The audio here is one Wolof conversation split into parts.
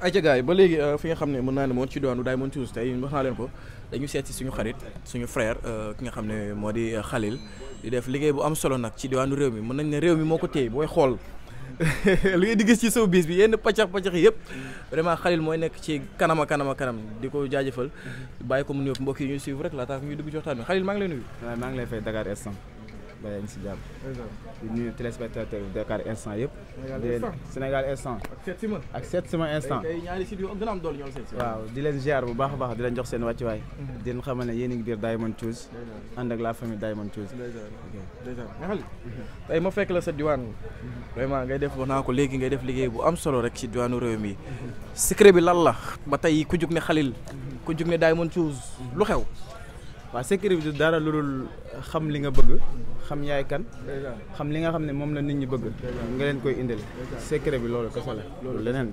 ayca gars yi ba léegi fi nga xam ne mën naa ne moom ci diwaanu Diamond Tools tey wax naa leen ko dañu seet si suñu xarit suñu frère ki nga xam ne moo di Khalil di def liggéey bu am solo nag ci diwaanu réew mi mën nañ ne réew mi moo ko téye booy xool li ngay di gis ci showbiz bi yenn paccax yëpp vraiment Khalil mooy nekk ci kanam di ko jaajëfal bàyyi ko mu nuyoog mbokk yi ñuy suivre rek laataa ñuy dugg ci waxtaan bi Khalil maa ngi lay nuyu. waaw maa ngi lay fay Dakar Instant ba yaa ngi si jàmm di nuyu téléspectateur Dakar Instant yëpp Sénégal Instant ak seet sama instant waaw di leen ziar bu baax a baax di leen jox seen wàccuwaay di leen xamal ne yéen a ngi biir Diamond Tools ànd ak la famille Diamond Tools tey ma fekk la sa diwaan vraiment ngay def wax naa ko léegi ngay def liggéey bu am solo rek ci diwaanu réew mi secret bi lan la ba tey ku jug ne Khalil ku jug ne Diamond Tools lu xew. waaw secret bi du dara lu dul xam li nga bëgg xam yaay kan xam li nga xam ne moom la nit ñi bëgg nga leen koy indil secret bi loolu kese la loolu leneen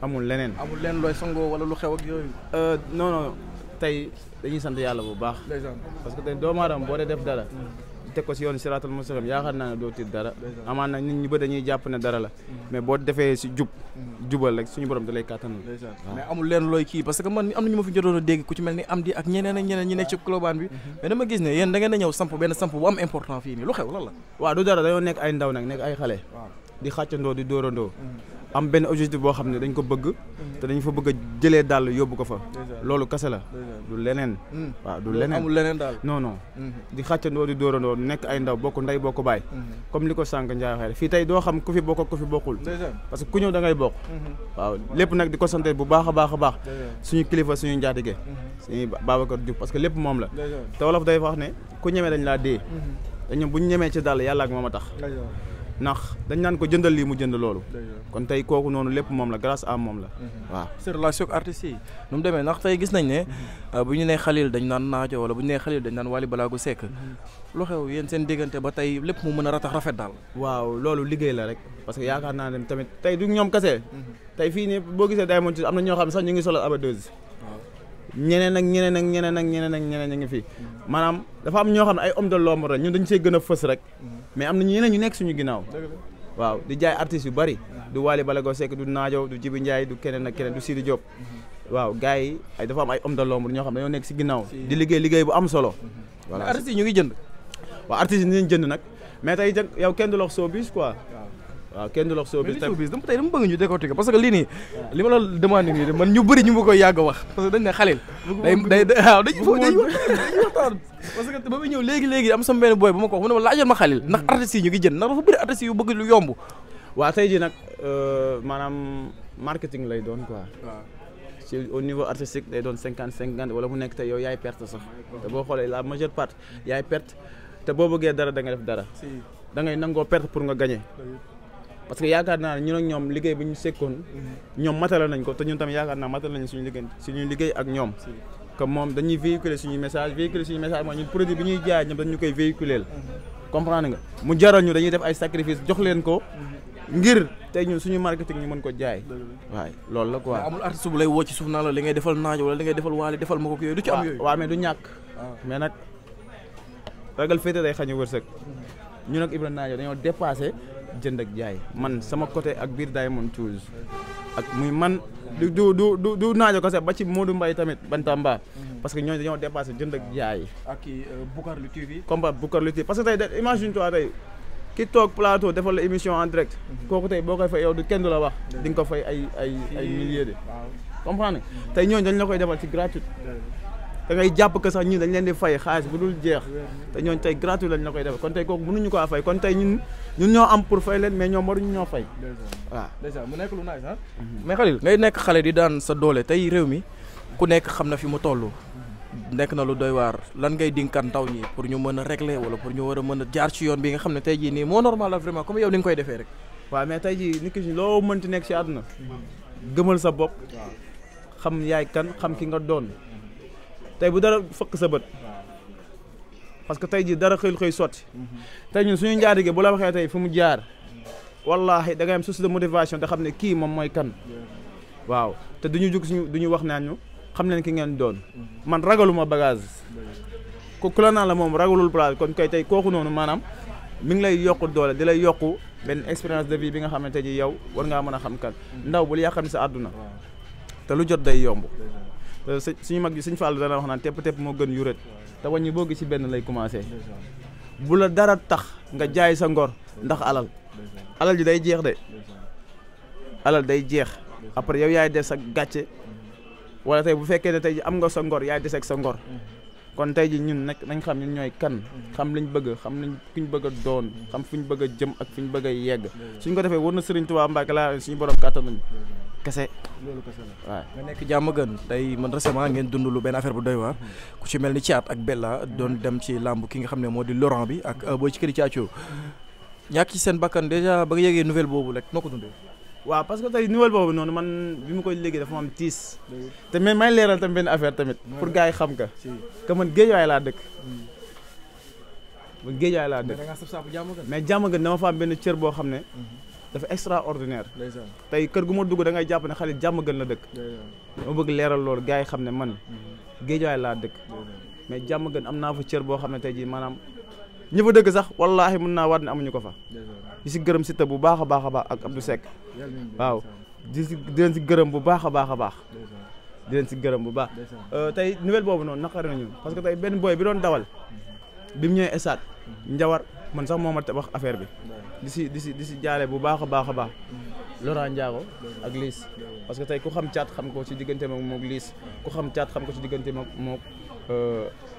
amul leneen looy sangoo wala lu xew ak yooyu non tey dañuy sant yàlla bu baax parce que tey doomu aadama boo dee def dara teg ko si yoon siraatal mustaqim yaakaar naa ne doo tiit dara amaan na nit ñi ba dañuy jàpp ne dara la mais boo defee si jubal rek suñu borom da lay kàttanal mais amul leen looy kii parce que man am na ñu ma fi jotoon a dégg ku ci mel ni am di ak ñeneen ñi nekk ci global bi mais dama gis ne yéen da ngeen a ñëw samp benn samp bu am important fii nii lu xew lan la waaw du dara dañoo nekk ay ndaw nag nekk ay xale di xàccandoo di dóorandoo am benn objectif boo xam ne dañ ko bëgg te dañ fa bëgg a jëlee dàll yóbbu ko fa loolu kese la du leneen waaw du leneen amul leneen daal non di xàccandoo di dóorandoo nekk ay ndaw bokk ndey bokk baay comme li ko sànq Ndiaye waxee fii tey doo xam ku fi bokk ak ku fi bokkul parce que ku ñëw da ngay bokk waaw lépp nag di ko sant bu baax a baax suñu kilifa suñu njaatige suñu Babacar Diouf parce que lépp moom la te wolof day wax ne ku ñemee dañ laa dee dañu bu ñu ñemee ci dàll yàlla ak moom a tax ndax dañ naan ko jëndal lii mu jënd loolu kon tey kooku noonu lépp moom la grâce à moom la waaw sa relation ak artistes yi nu mu demee ndax tey gis nañ ne bu ñu nee Khalil dañ naan Naajo wala bu ñu nee Khalil dañ naan Wally Ballago Seck lu xew yéen seen diggante ba tey lépp mu mën a rafet daal waaw loolu liggéey la rek parce que yaakaar naa ne tamit tey du ñoom kese tey fii nii boo gisee Diamond Tools am na ñoo xam ne sax ñu ngi solal abadeuse ñeneen ñu ngi fi maanaam dafa am ñoo xam ne ay homme de l'ombre ñun dañ see gën a fës rek mais am na ñeneen ñu nekk suñu ginnaaw waaw di jaay artistes yu bari du Wally Ballago Seck du Naajo du Jibi Ndiaye du keneen ak keneen du Sidi Diop waaw gars yi dafa am ay homme de l'ombre ñoo xam ne dañoo nekk si ginnaaw di liggéey bu am solo voilà artistes yi ñu ngi jënd waaw artistes yi ñu ngi jënd nag mais tey yow kenn du lox showbiz quoi waaw kenn du lox showbiz tey dama bëgg ñu décortiquer parce que lii nii li ma la demandé nii man ñu bëri ñu ma koy yàgg a wax parce que dañ ne Khalil day waaw dañ waxtaan parce que ba muy ñëw léegi am sama benn boy bu ma ko wax mu ne ma laajal ma Khalil ndax artistes yi ñu ngi jënd ndax dafa bëri artistes yu bëgg lu yomb waaw tey ji nag maanaam marketing lay doon quoi ci au niveau artistique day doon 50-50 wala mu nekk tey yow yaay perte sax te boo xoolee la majeure part yaay perte te boo bëggee dara da nga def dara da ngay nangoo perte pour nga gagner parce que yaakaar naa ne ñun ak ñoom liggéey bi ñu sekkoon ñoom matala nañ ko te ñun tamit yaakaar naa matal nañ suñu liggéey ak ñoom comme moom dañuy véhiculer suñu message mooy ñun produit bi ñuy jaay ñoom dañu koy véhiculer comprendre nga mu jaral ñu dañuy def ay sacrifice jox leen ko ngir tey ñun suñu marketing ñu mën ko jaay waaye loolu la quoi amul artiste bu lay woo ci suuf naa la li ngay defal Naajo wala li ngay defal Wally defal ma ko yooyu du ci am yooyu waaw mais du ñàkk mais nag ragal féete day xañu wërsëg ñun ak Ibrahima Naajo dañoo dépassé jënd ak jaay man sama côté ak biir Diamond Tools ak muy man du Naajo ko sax ba ci Modou Mbaye tamit Bantamba parce que ñooñu dañoo dépassé jënd ak jaay ak Boucar Lu TV combat Boucar Lu TV parce que tey imagine toi tey ki toog plateau defal la émission en direct kooku tey boo koy fay yow du kenn du la wax di nga ko fay ay milliers de comprendre tey ñooñu dañ la koy defal ci gratuite da ngay jàpp que sax ñun dañ leen di fay xaalis bu dul jeex te ñooñu tey gratuit lañ la koy defal kon tey kooku mënuñu ko fay kon tey ñun ñoo am pour fay leen mais ñoom waruñu ñoo fay waaw déjà mu nekk lu nice ah mais Khalil ngay nekk xale di daan sa doole tey réew mi ku nekk xam na fi mu toll nekk na lu doy waar lan ngay dinkan ndaw ñi pour ñu mën a régler wala pour ñu war a mën a jaar ci yoon bi nga xam ne tey jii nii moo normal la vraiment comme yow ni nga koy defee rek waaw mais tey jii nit ki loo mënti nekk ci àdduna gëmal sa bopp xam yaay kan xam ki nga doon tey bu dara fëkk sa bët parce que tey jii dara xëy sotti tey ñun suñu njaatige bu la waxee tey fu mu jaar wallahi da ngay am source de motivation te xam ne kii moom mooy kan waaw te duñu jug suñu duñu wax naan ñu xam leen ki ngeen doon man ragaluma bagage ku la naan la moom ragalul place kon kay tey kooku noonu maanaam mi ngi lay yokku doole di lay yokku benn expérience de vie bi nga xamante ji yow war ngaa mën a xam kan ndaw bul yàqam sa àdduna te lu jot day yomb te suñu mag bi suñu Fallou dana wax naan tepp moo gën yuret te wàññi boo gis ci benn lay commencé bu la dara tax nga jaay sa ngor ndax alal ji day jeex de alal day jeex après yow yaay des sa gàcce wala tey bu fekkee ne tey ji am nga sa ngor yaay des ak sa ngor kon tey ji ñun nag nañ xam ñun ñooy kan xam liñ bëgg xam nañ kuñ bëgg a doon xam fuñ bëgg a jëm ak fuñ bëgg a yegg suñ ko defee war na Serigne Touba Mbacke laa suñu borom kàttan nañu kese loolu kese la waaw nga nekk jàmm gën tey man récemment ngeen dund lu benn affaire bu doy waar ku ci mel ni Thiat ak Bella doon dem ci làmb ki nga xam ne moo di Laurent bi ak booy ci këri Thiathio ñàkk ci seen bakkan déjà ba nga yegee nouvelle boobu rek noo ko dundee. waaw parce que tey nouvelle boobu noonu man bi ma koy léegi dafa am tiis te mais may leeral tamit benn affaire tamit pour gars yi xam que man Géejawaay laa dëkk man Géejawaay laa dëkk mais jàmm gën dama fa am benn cër boo xam ne dafa extraordinaire tey kër gu ma dugg da ngay jàpp ne xale jàmm gën la dëkk dama bëgg leeral loolu gars yi xam ne man Géejawaay laa dëkk mais jàmm gën am naa fa cër boo xam ne tey jii maanaam ñi fa dëgg sax wallaahi mën naa waat ne amuñu ko fa di si gërëm Siteu bu baax a baax a baax ak Abdou Seck waaw di leen si gërëm bu baax a baax a baax di leen si gërëm bu baax tey nouvelle boobu noonu naqari nañu parce que tey benn boy bi doon dawal bi mu ñëwee stade njawar man sax moo ma wax affaire bi di si jaale bu baax a baax a baax Laurent Ndiago ak Liss parce que tey ku xam Thiat xam ko ci diggante moom Liss ku xam Thiat xam ko ci diggante moom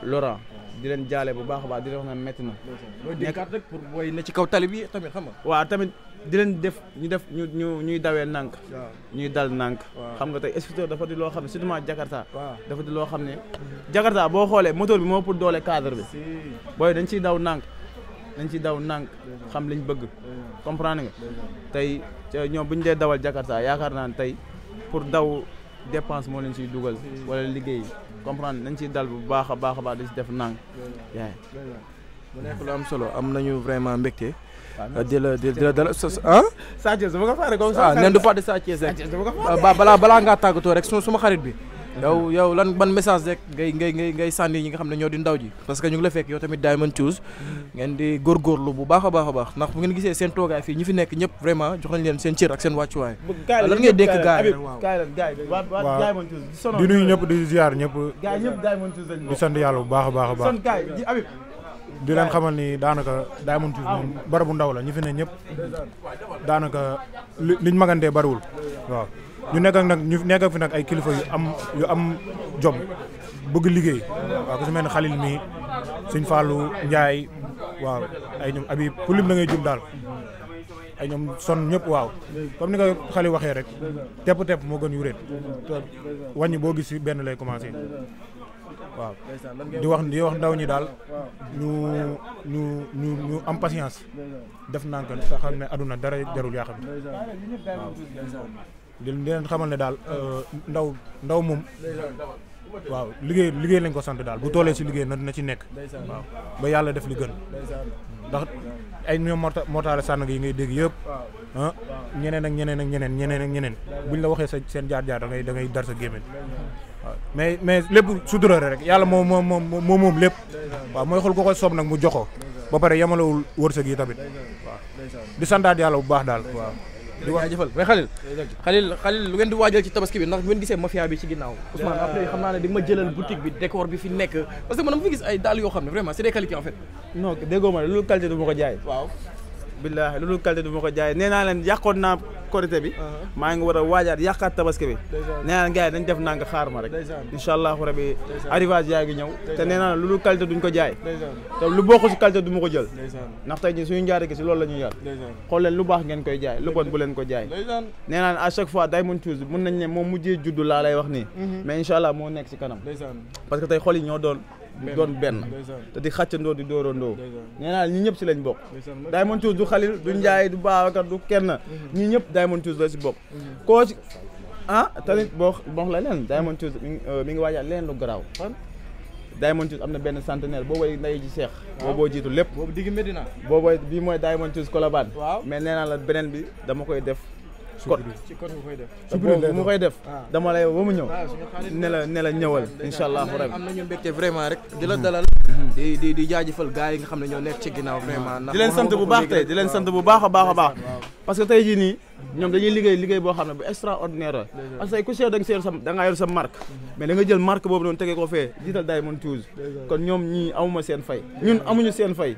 Laurent di leen jaale bu baax a baax di leen wax ne métti na. nekkaat rek pour booy ne ci kaw tali bi tamit xam nga. waaw tamit di leen ñuy dawee nànk. ñuy dal nànk. xam nga tey scooter dafa di loo xam ne surtout Jakarta. dafa di loo xam ne Jakarta boo xoolee moteur bi moo pour doole cadre bi. booy dañ ciy daw nànk xam liñ bëgg. comprendre nga tey ñoom bu ñu dee dawal Jakarta yaakaar naa ne tey pour daw dépense moo leen ciy dugal wala liggéey. comprendre nañ ciy dal bu baax a baax a baax di si def nang yaay mu nekk lu am solo am nañu vraiment mbégte di la dala ah Sa Thiès dama ko faare comme ça nen du pas de Sa Thiès rek balaa ngaa tàggatoo rek suma xarit bi yow lan ban message rek ngay sànni ñi nga xam ne ñoo di ndaw ji parce que ñu ngi la fekk yow tamit Diamond Tools ngeen di góorgóorlu bu baax a baax ndax bu ngeen gisee seen toogaay fii ñi fi nekk ñëpp vraiment jox nañ leen seen cër ak seen wàccuwaay lan ngay dénk gars yi waaw di nuyu ñëpp di ziar ñëpp di sant yàlla bu baax a baax a baax di leen xamal ni daanaka Diamond Tools moom barabu ndaw la ñi fi ne ñëpp daanaka liñ magantee bariwul waaw ñu nekk fi nag ay kilifa yu am jom bëgg liggéey waaw ku si mel ne Xalil mi Sëñ Fallou Ndiaye waaw ay ñoom abi pour lim da ngay jum daal ay ñoom son ñëpp waaw comme ni ko Xalil waxee rek tepp moo gën yuréet te wàññi boo gis benn lay commencé waaw di wax ndaw ñi daal ñu am patience def nànk te xam ne aduna dara jarul yaa xam waaw di leen xamal ne daal ndaw moom waaw liggéey lañ ko sant daal bu toolee si liggéey na ci nekk waaw ba yàlla def li gën ndax ay ñoom mortaale sànn yi ngay dégg yëpp ah ñeneen ak ñeneen buñ la waxee seen jaar-jaar da ngay dar sa gémmiñ waaw mais lépp sutura rek yàlla moom lépp waaw mooy xool ko koy soob nag mu joxo ba pare yamalewul wërsëg yi tamit waaw di santaat yàlla bu baax daal waaw di wax jëfal mais Khalil lu ngeen di waajal ci tabaski bi ndax bu ngeen gisee mafia bi ci ginnaaw Ousmane après xam naa ne di nga ma jëlal boutique bi décor bi fi nekk parce que man dama fi gis ay daal yoo xam ne vraiment c'est des qualités en fait non déggoo ma loolu qualité du ma ko jaay waaw billaahi loolu qualité du ma ko jaay nee naa leen yàqoon naa korité bi maa ngi war a waajaat yàqaat tabaski bi nee naa leen gars yi dañ def nanga xaar ma rek incha allahu rabi arrivage yaa ngi ñëw te nee naa loolu qualité duñ ko jaay te lu bokk si qualité du ma ko jël ndax tey ñi suñu njaare gi si loolu la ñuy yar xool leen lu baax ngeen koy jaay lu bon bu leen ko jaay nee naa leen à chaque fois Diamond Tools mën nañ ne moom mujjee juddu laa lay wax nii mais incha allah moo nekk si kanam parce que tey xol yi ñoo doon benn te di xàccandoo di dóorandoo nee naa ñi ñëpp si lañ bokk Diamond Tools du Xalil du Njaay du Babacar du kenn ñi ñëpp Diamond Tools la si bokk koo ci tamit boo la leen Diamond Tools mi ngi waajal leen lu garaaw Diamond Tools am na benn centenaire boobooy nday ji Seex booboo jiitu lépp boobu digg Medina boobooy bii mooy Diamond Tools Colobane mais nee naa la beneen bi dama koy def code ci kon nga koy def. te boobu bu ma koy def dama lay ba mu ñëw ne la ñëwal incha allah rabbi. am nañu mbégte vraiment rek di la dalal. di jaajëfal gars yi nga xam ne ñoo nekk ci ginnaaw vraiment. di leen sant bu baax tey di leen sant bu baax a baax a baax parce que tey jii nii ñoom dañuy liggéey boo xam ne bu extraordinaire la parce que ku seet da nga yor sa marque mais da nga jël marque boobu noonu tegee ko fee jiital Diamond Tools kon ñoom ñii amuma seen fay ñun amuñu seen fay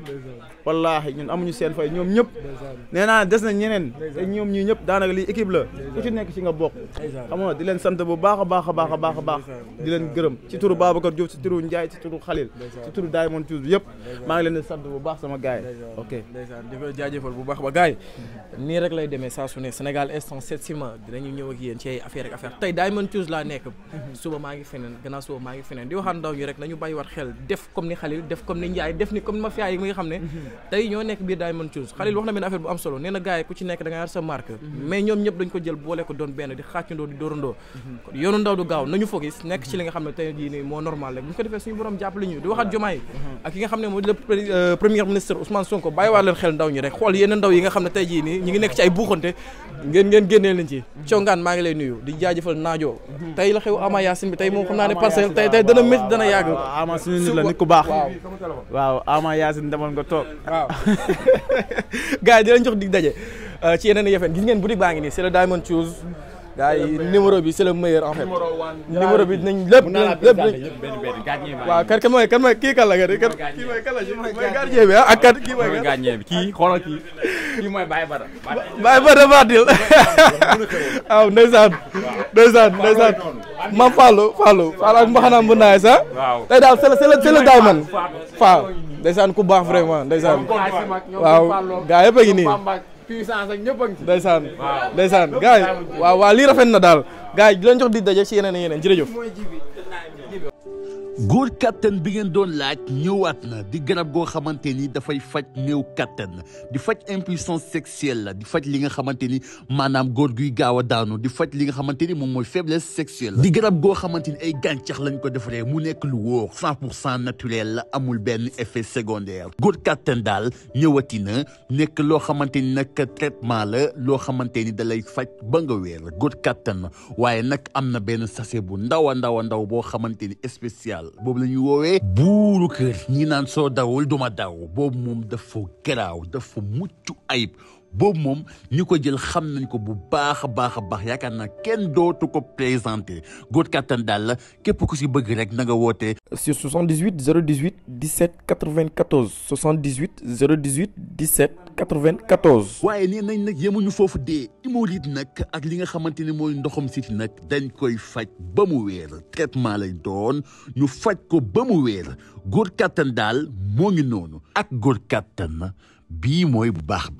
wallaahi ñun amuñu seen fay ñoom ñëpp nee naa des na ñeneen te ñoom ñii ñëpp daanaka lii équipe la ku ci nekk ci nga bokk xam nga di leen sant bu baax a baax a baax a baax a baax di leen gërëm ci turu Babacar Diop ci turu Ndiaye ci turu Khalil ci turu Diamond Tools yëpp maa ngi leen di sant bu baax sama gars yi ok di ko jaajëfal bu baax ba gars yi nii rek lay demee saa su ne Sénégal instant 7 ciment dinañu ñëw ak yéen ci ay affaire ak affaire tey Diamond Tools laa nekk suba maa ngi feneen gannaaw suba maa ngi feneen di waxaat ndaw ñi rek nañu bàyyiwaat xel def comme ni Khalil def comme ni Ndiaye def ni comme mafia yi nga xam ne tey ñoo nekk biir Diamond Tools Khalil wax na benn affaire bu am solo nee na gars yi ku ci nekk da nga yar sa marque mais ñoom ñëpp dañ ko jël boole ko doon benn di xàccandoo di dóorandoo kon yoonu ndaw du gaaw nañu focus nekk ci li nga xam ne tey jii nii moo normal rek bu ñu ko defee suñu borom jàppale ñu di waxaat Diomaye ak ki nga xam ne moo di le premier ministre Ousmane Sonko bàyyiwaat leen xel ndaw ñi rek xool yenn ndaw yi nga xam ne tey jii nii ñi ngi nekk ci ay buuxante ngeen génnee leen ci congaan maa ngi lay nuyu di jaajëfal naajo tey la xew Ama Yacine bi tey moom xam naa ne parcelle tey dana métti dana yàgg Ama suñu nit la nit ku baax waaw Ama Yacine demoon nga toog waaw gars yi di leen jox dig daje ci yeneen yëfen gis ngeen boutique baa ngi nii c'est le Diamond Tools gars yi numéro bi c'est le meilleur en fait numéro bi dinañ lépp waaw kan mooy kii kan la nga kii mooy kan la mooy gardien bi ak kan kii mooy gardien bi kii xoolal kii mooy Baye Bada Badil waaw ndeysaan Mam Fallou ak mbaxanaam bu naay sax tey daal c'est le Diamond Fall ndeysaan ku baax vraiment ndeysaan waaw gars yëpp a ngi nii puissance ak ñëpp a ngi ci ndeysaan gars yi waaw lii rafet na daal gars yi di leen jox di daje ci yeneen jërëjëf góor kattan bi ngeen doon laaj ñëwaat na di garab goo xamante ni dafay faj néew kattan di faj impuissance sexuelle la di faj li nga xamante ni maanaam góor guy gaaw a daanu di faj li nga xamante ni moom mooy faiblesse sexuelle di garab goo xamante ni ay gàncax lañ ko defaree mu nekk lu wóor 100% naturel la amul benn effet secondaire góor kattan daal ñëwati na nekk loo xamante ni nag traitement la loo xamante ni da lay faj ba nga wér góor kattan waaye nag am na benn sachet bu ndaw a ndaw boo xamante ni spécial boobu la ñuy woowee buuru kër ñi naan soo dawul duma daw boobu moom dafa garaaw dafa mucc ayib boobu moom ñu ko jël xam nañ ko bu baax a baax yaakaar naa kenn dootu ko présenté góor kattan daal la képp ku si bëgg rek na nga woote sur 78 018 17 94 78 018 17 94. waaye nee nañ nag yemuñu foofu dee hémorroïde nag ak li nga xamante ne mooy ndoxam siti nag dañ koy faj ba mu wéer traitement lay doon ñu faj ko ba mu wéer góor kattan daal moo ngi noonu ak góor kattan bii mooy bu baax